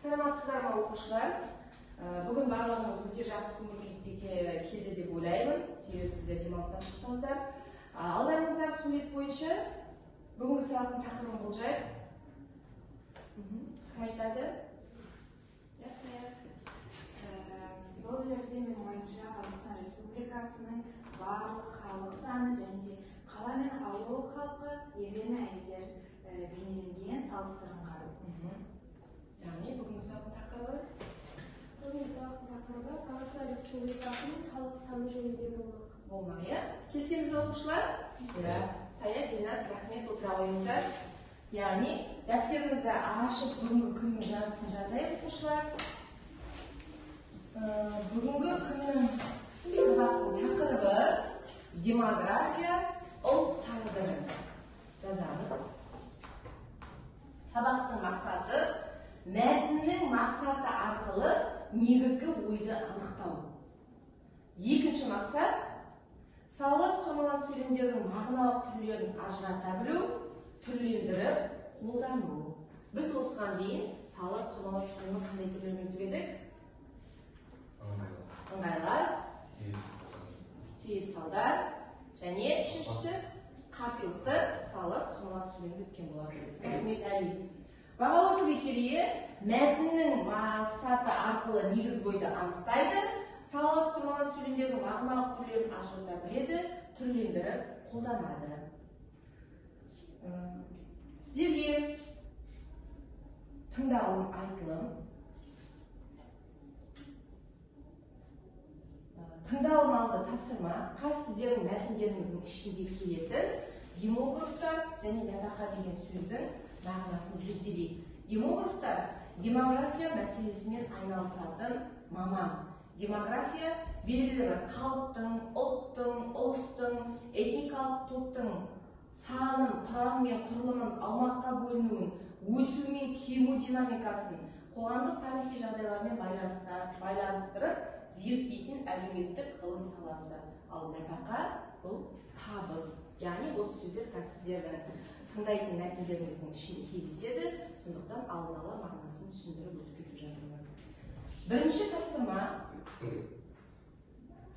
Саламатсыздар ма, оқушылар? Бүгін барлығыңыз өте жақсы көңіл күйде келді деп ойлаймын. Себебі сіздер демалыстан шықтыңыздар. Алдарыңыздағы сурет бойынша бүгінгі сабақтың тақырыбын болжайық. Кім айтады? Ясмия. Бұл жерде менің ойымша Қазақстан Республикасының барлық халық саны және де қала мен ауыл халқы, ерлер мен әйелдер бейнеленген, салыстырылған. Яғни бүгінгі сабақтың тақырыбы? Бүгінгі сабақтың тақырыбы Қазақстан Республикасының халық саны жөнінде болмақ. Болмақ, иә? Келісеміз бе, оқушылар? Иә. Сая, Дильназ, рахмет, отыра қойыңыздар. Яғни дәптерімізді ашып бүгінгі күннің жартысын жазайық, оқушылар. Бүгінгі күннің сабақтың тақырыбы демография, ұлт тағдыры. Жазамыз. Сабақтың мақсаты мәтіннің мақсаты арқылы негізгі ойды анықтау. Екінші мақсат салғырт құрмалас сөйлемдердің мағыналық түрлерін ажырата білу, түрлендіріп қолдану. Біз осыған дейін салғырт құрмалас сөйлемнің қандай түрлерін өтіп едік? Ыңғайлас, себеп салдар және үшіншісі қарсылықты салғырт құрмалас сөйлемді өткен болатынбыз. Рахмет, Әли. Бағалау критерийі мәтіннің мақсаты арқылы негізгі ойды анықтайды, салғырт құрмалас сөйлемдердің мағыналық түрлерін ажырата біледі, түрлендіріп қолданады. Сіздерге тыңдалым, айтылым. Тыңдалым алды тапсырма, қазір сіздердің мәтіндеріңіздің ішінде келетін демографтар және нәпақа деген сөздің мағынасын зерделейік. Демографтар демография мәселесімен айналысатын маман. Демография белгілі бір халықтың, ұлттың, ұлыстың, этникалық топтың санын, құрамы мен құрылымын, аумаққа бөлінуін, өсу мен кему динамикасын қоғамдық тарихи жағдайлармен байланыстырып зерттейтін әлеуметтік ғылым саласы. Ал нәпақа бұл табыс. Яғни осы сөздер қазір сіздердің тыңдайтын мәтіндеріңіздің ішінде кездеседі, сондықтан алдын ала мағынасын түсіндіріп өтіп кетіп жатырмын. Бірінші тапсырма,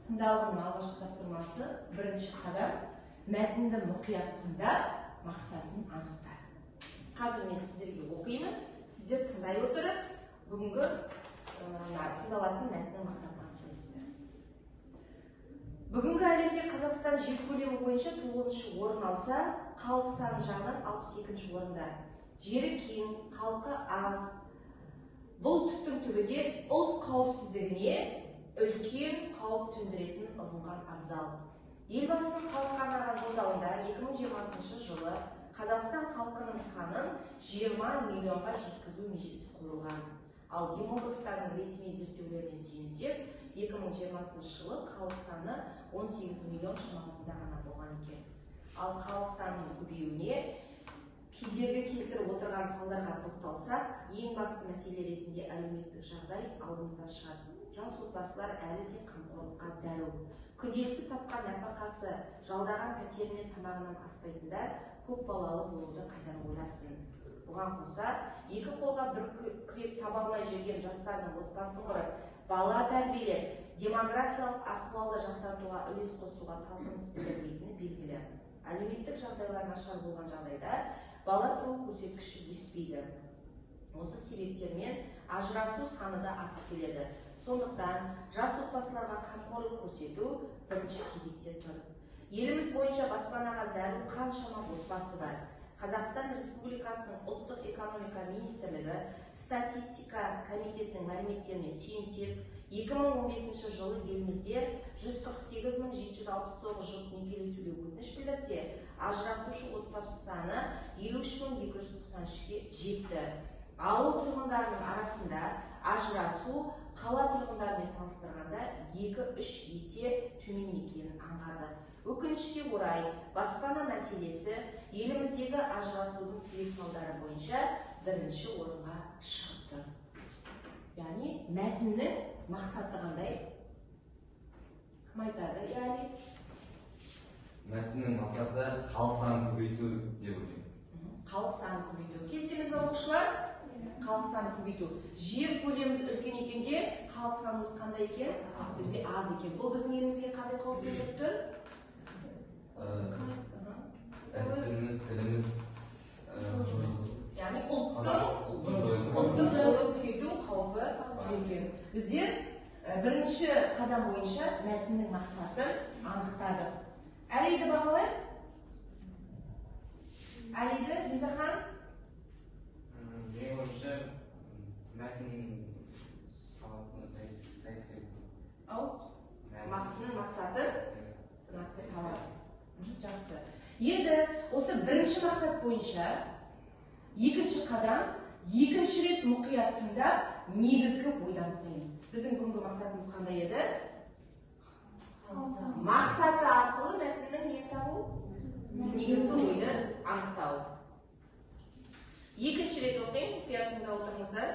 тыңдалымның алғашқы тапсырмасы, бірінші қадам, мәтінді мұқият тыңдап, мақсатын анықта. Қазір мен сіздерге оқимын, сіздер тыңдай отырып, бүгінгі тыңдалатын мәтіннің мақсатын анықтайсыздар. Бүгінгі әлемде Қазақстан жер көлемі бойынша 9-шы орын алса, халық саны жағынан 62-ші орында. Жері кең, халқы аз. Бұл түптің түбінде ұлт қауіпсіздігіне үлкен қауіп төндіретінін ұғынған абзал. Елбасының халыққа арнаған жолдауында 2020 жылы Қазақстан халқының санын 20 миллионға жеткізу межесі қойылған. Ал демографтардың ресми зерттеулеріне сүйенсек, 2020 жылы халық саны 18 миллион шамасында ғана болған екен. Ал халық санының көбеюіне кедергі келтіріп отырған салдарға тоқталсақ, ең басты мәселе ретінде әлеуметтік жағдай алдымызға шығады. Жас отбасылар әлі де қамқорлыққа зәру. Күнделікті тапқан нәпақасы, жалдаған пәтері мен тамағынан аспайтындар көп балалы болуды қайдан ойласын. Бұған қоса, екі қолға бір күрек таба алмай жүрген жастардың отбасы құрып, бала тәрбиелеп, демографиялық ахуалды жақсартуға үлес қосуға талпыныс білдірмейтіні белгілі. Әлеуметтік жағдайлар нашар болған жағдайда бала туу көрсеткіші өспейді. Осы себептермен ажырасу саны да артып келеді. Сондықтан жас отбасыларға қамқорлық көрсету бірінші кезекте тұр. Еліміз бойынша баспанаға зәру қаншама отбасы бар. Қазақстан Республикасының Ұлттық экономика министрлігі статистика комитетінің мәліметтеріне сүйенсек, 2015 жылы елімізде 148 769 жұп некелесуге өтініш білдірсе, ажырасушы отбасы саны 53 293-ке жетті. Ауыл тұрғындарының арасында ажырасу қала тұрғындарымен салыстырғанда 2-3 есе төмен екенін аңғардық. Өкінішке орай, баспана мәселесі еліміздегі ажырасудың себеп салдары бойынша бірінші орынға шығып тұр. Яғни мәтіннің мақсаты қандай? Кім айтады, Яли? Мәтіннің мақсаты халық санын көбейту деп ойлаймын. Халық санын көбейту. Келісеміз бе, оқушылар? Халық саны көбейту. Жер көлеміміз үлкен екенге, халық санымыз қандай екен? Бізде аз екен. Бұл біздің елімізге қандай қауіп төндіріп тұр? Дәстүріміз, тіліміз, яғни ұлттың жойылып кету қаупі төнген. Біздер бірінші қадам бойынша мәтіннің мақсатын анықтадық. Әлиді бағалайық. Әлиді, Ризахан? Менің ойымша, мәтін сауатына сәйкес. Ау, мәтіннің мақсаты нақты талап. Жақсы. Енді осы бірінші мақсат бойынша екінші қадам, екінші рет мұқият тыңдап, негізгі ойды анықтаймыз. Біздің бүгінгі мақсатымыз қандай еді? Мақсаты арқылы мәтіннің не табу? Негізгі ойды анықтау. Екінші рет оқиын, мұқият тыңдап отырыңыздар.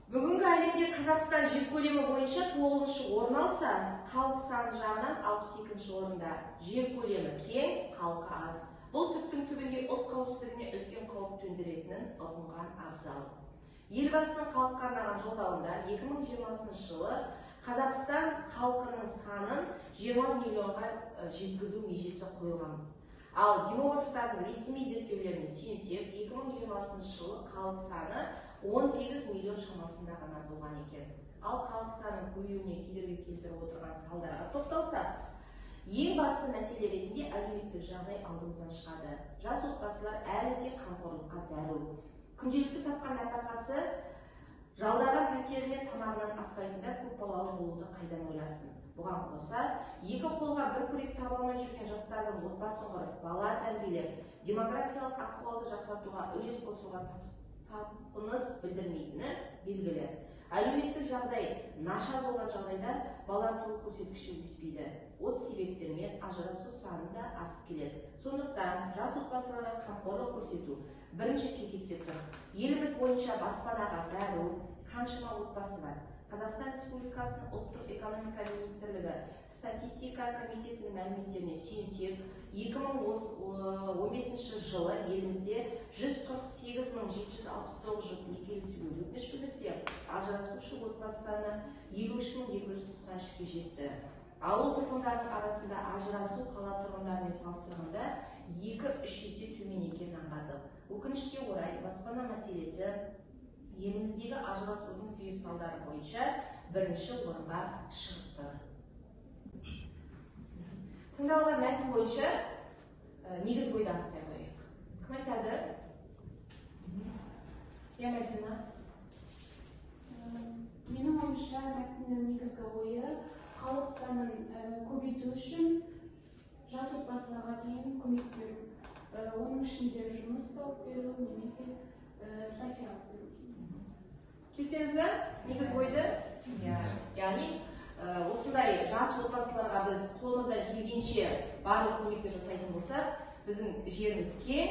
Бүгінгі әлемде Қазақстан жер көлемі бойынша 9-шы орын алса, халық саны жағынан 62-ші орында. Жер көлемі кең, халқы аз. Бұл түптің түбінде ұлт қауіпсіздігіне үлкен қауіп төндіретінін ұғынған абзал. Елбасының халыққа арнаған жолдауында 2020 жылы Қазақстан халқының санын 20 миллионға жеткізу межесі қойылған. Ал демографтардың ресми зерттеулеріне сүйенсек, 2020 жылы халық саны 18 миллион шамасында ғана болған екен. Ал халық санының көбеюіне кедергі келтіріп отырған салдарға тоқталсақ, ең басты мәселе ретінде әлеуметтік жағдай алдымыздан шығады. Жас отбасылар әлі де қамқорлыққа зәру. Күнделікті тапқан нәпақасы жалдаған пәтері мен тамағынан аспайтындар көп балалы болуды қайдан ойласын. Бұған қоса, екі қолға бір күрек таба алмай жүрген жастардың отбасы құрып, бала тәрбиелеп, демографиялық ахуалды жақсартуға үлес қосуға талпыныс білдірмейтіні белгілі. Әлеуметтік жағдай нашар болған жағдайда бала туу көрсеткіші өспейді. Осы себептермен ажырасу саны да артып келеді. Сондықтан жас отбасыларға қамқорлық көрсету бірінші кезекте тұр. Еліміз бойынша баспанаға зәру қаншама отбасы бар. Қазақстан Республикасының Ұлттық экономика министрлігі статистика комитетінің мәліметтеріне сүйенсек, 2015 жылы елімізде 148 769 жұп некелесуге өтініш білдірсе, ажырасушы отбасы саны 53 293-ке жетті. Ауыл тұрғындарының арасында ажырасу қала тұрғындарымен салыстырғанда 2-3 есе төмен екенін аңғардық. Өкінішке орай, баспана мәселесі еліміздегі ажырасудың себеп салдары бойынша бірінші орынға шығып тұр. Тыңдалған мәтін бойынша негізгі ойды анықтай қояйық. Кім айтады? Иә, Мәдина. Менің ойымша, мәтіннің негізгі ойы халық санын көбейту үшін жас отбасыларға дейін көмек беру. Оның ішінде жұмыс тауып беру немесе пәтер алып беру. Келісеміз бе? Негізгі ойды? Иә. Яғни осындай жас отбасыларға біз қолымыздан келгенше барлық көмекті жасайтын болсақ, біздің жеріміз кең,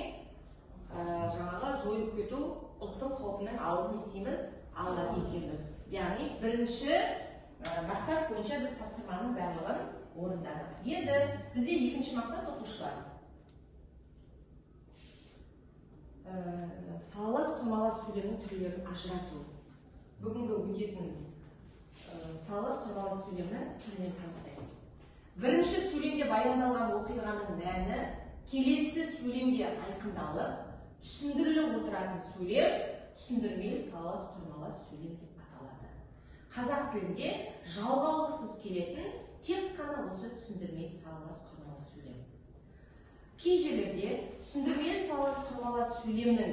жаңағы жойылып кету ұлттың қаупінің алдын не істейміз? Алады екенбіз. Яғни бірінші мақсат бойынша біз тапсырманың барлығын орындадық. Енді бізде екінші мақсат оқушылар. Салалас құрмалас сөйлемнің түрлерін ажырату. Бүгінгі өтетін салалас құрмалас сөйлемнің түрімен танысайық. Бірінші сөйлемде баяндалған оқиғаның мәні келесі сөйлемде айқындалып, түсіндіріліп отыратын сөйлем түсіндірмелі салалас құрмалас сөйлем деп аталады. Қазақ тілінде жалғаулықсыз келетін тек қана осы түсіндірмелі салалас құрмалас сөйлем. Кей жерлерде түсіндірмелі салалас құрмалас сөйлемнің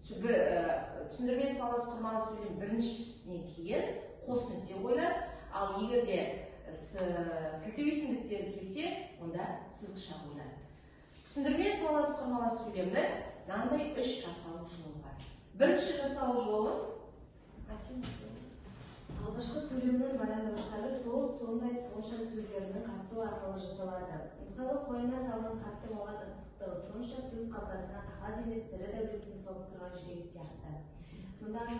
түсіндірмелі салалас құрмалас сөйлем біріншісінен кейін қос нүкте қойылады, ал егер де сілтеу есімдіктері келсе, онда сызықша қойылады. Түсіндірмелі салалас құрмалас сөйлемнің мынандай үш жасалу жолы бар. Бірінші жасалу жолы Алғашқы сөйлемнің баяндауыштары сол, сондай, сонша сөздерінің қатысуы арқылы жасалады. Мысалы, қойнына салған қатты оған ысықтығы сонша төс қалтасына қағаз емес тірі дәулеттің соғып тұрған жүрегі сияқты. Мұндағы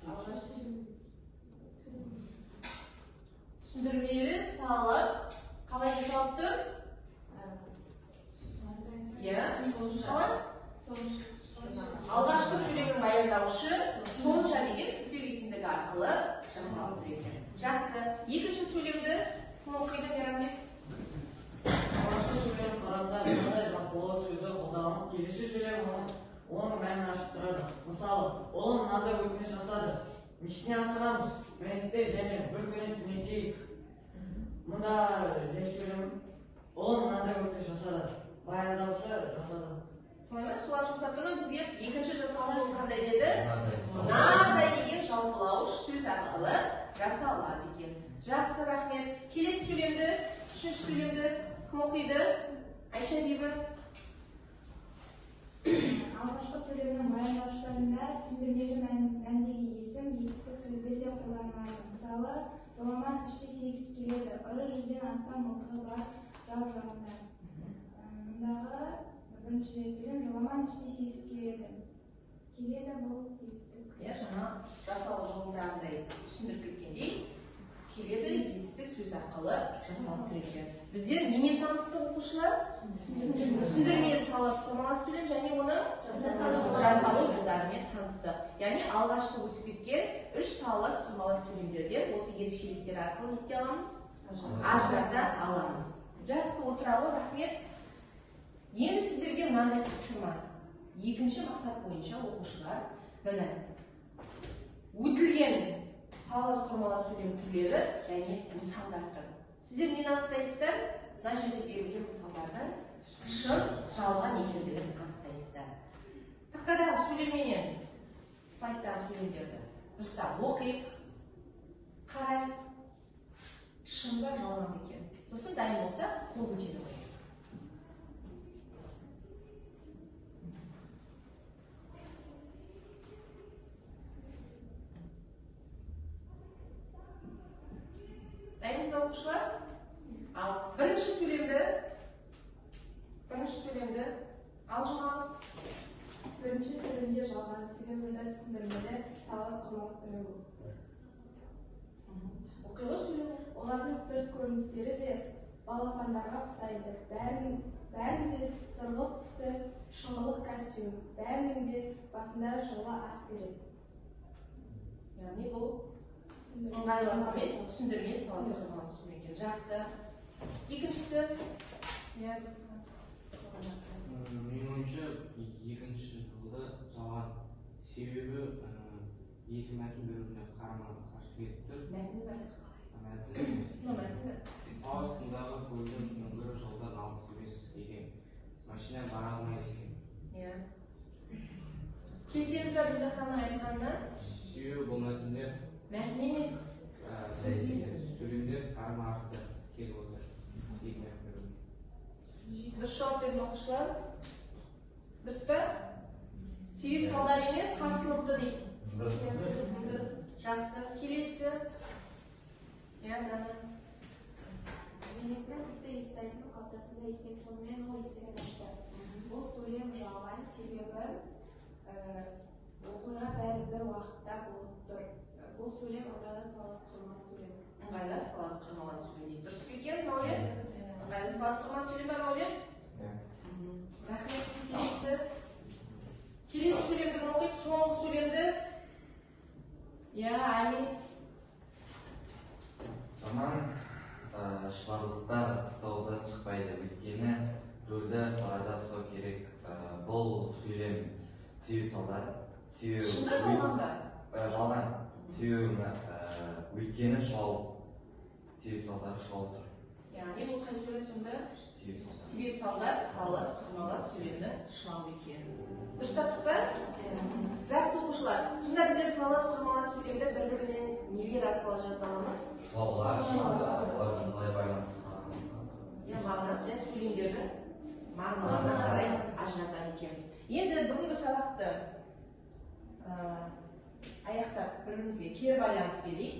алғашқы түсіндірмелі салалас қалай жасалып тұр? Иә, қалай? Алғашқы сөйлемнің баяндауышы сонша деген сілтеу есімдігі арқылы жасалып тұр екен. Жақсы. Екінші сөйлемді кім оқиды, Мейрамбек? Алғашқы сөйлем қарағанда мынадай жалпылау сөзі қолданылып, келесі сөйлем оның мәнін ашып тұрады. Мысалы, ұлым мынандай өтініш жасады. Несіне асығамыз? Мәйітті және бір күні түнетейік. Мұнда жай сөйлем ұлым мынандай өтініш жасады. Баяндаушы жасады. Солай ма? Солар жасап тұр ма бізге? Екінші жасалу жолы қандай деді? Мынадай деген жалпылауыш сөз арқылы жасалады екен. Жақсы, рахмет. Келесі сөйлемді, үшінші сөйлемді кім оқиды? Айша Бибі. Алғашқы сөйлемнің баяндаушыларында түсіндірмелі мәндегі есім, етістік сөздер де қолданылады. Мысалы, Жоламан іштей сезіп келеді, ыры 100-ден астам мылтығы бар жау жағында. Мұндағы бірінші сөйлем Жоламан іштей сезіп келеді. Келеді бұл етістік. Иә, жаңа жасалу жолындағындай түсіндіріп кеткендей, келеді етістік сөз арқылы жасалып тұр екен. Біздер немен таныстық, оқушылар? Түсіндірме саласы құрмалас сөйлем және оның жасалу жолдарымен таныстық. Яғни алғашқы өтіп кеткен үш салалас құрмалас сөйлемдерден осы ерекшеліктер арқылы не істей аламыз? Ажырата аламыз. Жақсы, отыра ғой, рахмет. Енді сіздерге мынандай тапсырма. Екінші мақсат бойынша оқушылар, міне, өтілген салалас құрмалас сөйлем түрлері және мысалдар тұр. Сіздер нені анықтайсыздар? Мына жерде берілген мысалдардың шын, жалған екендігін анықтайсыздар. Тақтадағы сөйлемменен слайдтағы сөйлемдерді дұрыстап оқиық, қарайық, шын ба, жалған ба екен. Сосын дайын болса, қол көтере қояйық. Дайынбыз ба, оқушылар? Ал бірінші сөйлемді ал жұмамыз. Бірінші сөйлемде жалған, себебі мұнда түсіндірмелі салалас құрмалас сөйлем болып тұр. Оқиға сөйлемі. Олардың сырт көріністері де балапандарға ұқсайды. Бәрінде сырғылт түсті шыңғылық костюм, бәрінің де басында жылы ақ берет. Яғни бұл ыңғайлас емес, түсіндірме салалас құрмалас сөйлем екен. Жақсы. Екіншісі. Иә, менің ойымша екінші жолда жалған. Себебі екі мәтін бір-біріне қарама-қарсы келіп тұр. Мәтін бе? Мәтін. Мына мәтін бе? Тау астындағы көлдің үңгірі жолдан алыс емес екен. Машина бара алмайды екен. Иә. Келісеміз бе Безаханның айтқанына? Себебі бұл мәтіндер мәтін емес. Сөйлемдер қарама-қарсы келіп отыр. Екі мәтін бір-біріне. Дұрыс жауап бердің, оқушылар. Дұрыс па? Себеп салдар емес, қарсылықты дейді. Жақсы. Келесі. Иә, Дана. Мәймөңкенің кілті Естайдың қалтасында екен, сонымен ол есігін ашты. Бұл сөйлем жалған, себебі оқиға бәрі бір уақытта болып тұр. Бұл сөйлем ыңғайлас салалас құрмалас сөйлем. Ыңғайлас салалас құрмалас сөйлем дейді. Дұрыс па екен, Мәулен? Ыңғайлас салалас құрмалас сөйлем ба, Мәулен? Иә. Рахмет. Келесі. Келесі сөйлемді кім оқиды? Соңғы сөйлемді. Иә, Али. Жаман шұбарлықтар қыстаудан шықпайды, өйткені рөлді ораза ұстау керек. Бұл сөйлем себеп салдар. Шын ба, жалған ба? Жалған. Себебі өйткені шауып, себеп салдар шауып тұр. Яғни бұл қай сөйлем сонда? Себеп салдар. Себеп салдар салалас құрмалас сөйлемнің шылауы екен. Дұрыс таптық па? Жақсы, оқушылар. Сонда біздер салалас құрмалас сөйлемді бір-бірінен нелер арқылы ажырата аламыз? Шылаулар, олардың қалай байланысқанын. Иә, мағынасы және сөйлемдердің мағыналарына қарай ажыратады екенбіз. Енді бүгінгі сабақты аяқтап бір-бірімізге кері байланыс берейік.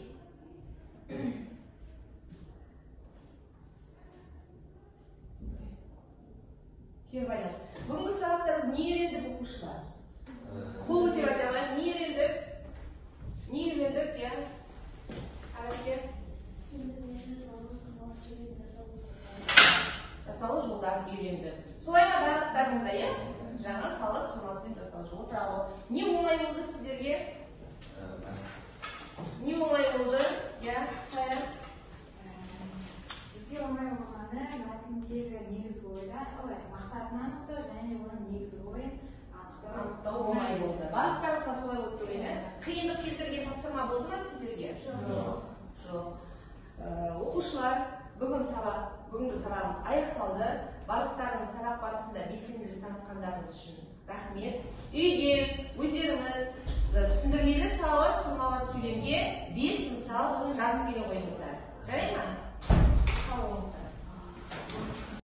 Кері байланыс. Бүгінгі сабақта біз не үйрендік, оқушылар? Қол көтеріп айта алайық. Не үйрендік? Не үйрендік, иә? Араке? Жасалу жолдарын үйрендік. Солай ма, барлықтарыңыз? Барлықтарыңызда, иә? Жаңа салы құрмасымен жасалып отыра ғой. Не оңай болды сіздерге? Не оңай болды? Иә, Сая? Бізге оңай болғаны мәтіндегі негізгі ойда, ой, мақсатын анықтау және оның негізгі ойын анықтау. Анықтау оңай болды. Барлықтарыңызға солай болды деп ойлаймын, иә? Қиындық келтірген тапсырма болды ма сіздерге? Жоқ. Жоқ. Оқушылар, бүгінгі сабағымыз аяқталды. Барлықтарыңыз сабақ барысында белсенділік танытқандарыңыз үшін рахмет. Үйде өздеріңіз түсіндірмелі